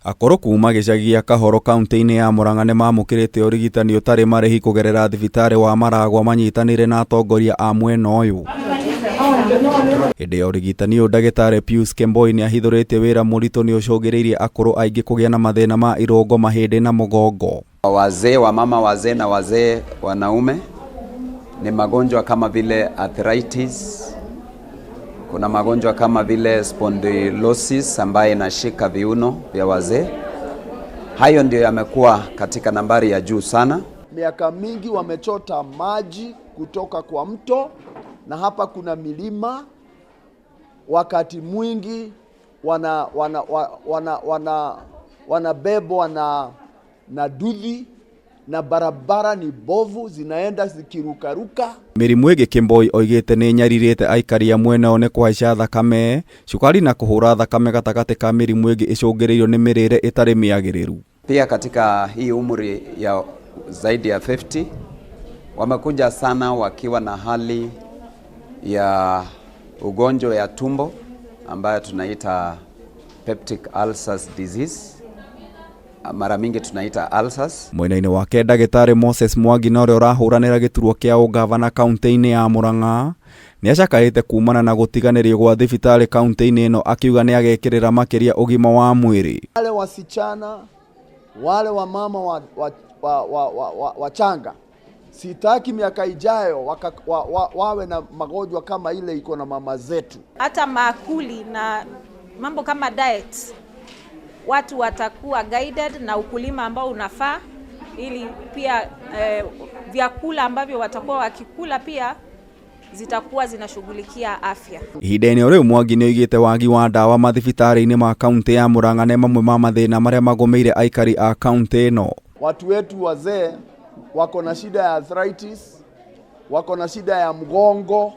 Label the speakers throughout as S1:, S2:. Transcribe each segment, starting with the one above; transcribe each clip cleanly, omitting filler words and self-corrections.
S1: Akũrũ kuma gĩcagi gĩa Kahoro kaunti-inĩ ya Murang'a nĩmamũkĩrĩte ũrigitani ũtarĩ marĩhi kũgerera thibitarĩ wa Maragwa manyitanĩire na atongoria a mwena ũyũ. Hĩndĩ ya ũrigitani ũyũ ndagĩtarĩ Pius Kemboi nĩahithũrĩtie wĩra mũritũ nĩũcũngĩrĩirie akũrũ aingĩ kũgĩa na mathĩna ma irũngo, mahĩndĩ na mũgongo.
S2: Wazee, wamama wazee na wazee wanaume ni magonjwa kama vile arthritis, kuna magonjwa kama vile spondylosis ambayo inashika viuno vya wazee. Hayo ndio yamekuwa katika nambari ya juu sana.
S3: Miaka mingi wamechota maji kutoka kwa mto, na hapa kuna milima. Wakati mwingi wanabebwa na nduthi na barabara ni bovu, zinaenda zikirukaruka.
S1: Mĩrimũ ĩngĩ Kemboi oigĩte nĩ ĩnyarirĩte aikari a mwena ũyũ nĩ kũhaica thakame, cukari na kũhũra thakame gatagatĩ ka mĩrimũ ĩngĩ ĩcũngĩrĩirio nĩ mĩrĩre ĩtarĩ mĩagĩrĩru.
S2: Pia katika hii umri ya zaidi ya 50 wamekuja sana wakiwa na hali ya ugonjwa ya tumbo ambayo tunaita peptic ulcers disease, mara mingi tunaita ulcers.
S1: Mwena-inĩ wake ndagĩtarĩ Moses Mwangi na ũrĩa ũrahũranĩra gĩturwa kĩa ũgavana kaunti-inĩ ya Murang'a nĩacakaĩte kumana na gũtiganĩrio gwa thibitarĩ kaunti-inĩ ĩno akiuga nĩagekĩrĩra makĩria ũgima wa mwĩrĩ.
S3: Wale wasichana wale wamama wachanga sitaki miaka ijayo wawe na magonjwa kama ile iko na mama zetu.
S4: Hata maakuli na mambo kama diet, watu watakuwa guided na ukulima ambao unafaa, ili pia vyakula ambavyo watakuwa wakikula pia zitakuwa zinashughulikia afya.
S1: Ihinda-inĩ o rĩu Mwangi nĩoigĩte wagi wa ndawa mathibitarĩ-inĩ ma kaunti ya Murang'a nĩ mamwe ma mathĩna marĩa magũmĩire aikari a kaunti ĩno.
S3: Watu wetu wazee wako na shida ya arthritis, wako na shida ya mgongo,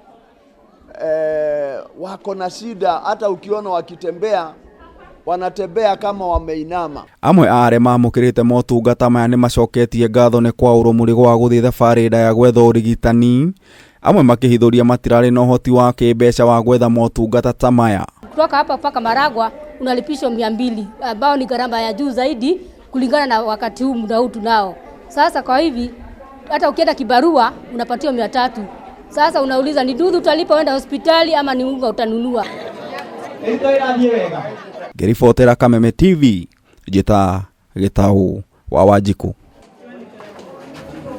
S3: wako na shida hata ukiona wakitembea wanatembea kama wameinama.
S1: Amwe a arĩa mamũkĩrĩte motungata maya nĩmacoketie ngatho nĩ kwaũrwo mũrigo wa gũthiĩ thabarĩ ndaya gwetha ũrigitani, amwe makĩhithũria matirarĩ na ũhoti wa kĩmbeca wa gwetha motungata ta maya.
S5: Kutoka hapa mpaka Maragwa unalipishwa 200 ambao ni gharama ya juu zaidi kulingana na wakati huu muda huu tunao. Sasa kwa hivi hata ukienda kibarua unapatiwa 300. Sasa unauliza ni nduthi utalipa uenda hospitali ama ni unga utanunua?
S1: Ngĩribotera Kameme TV, njĩta Gĩtaũ wa Wanjikũ.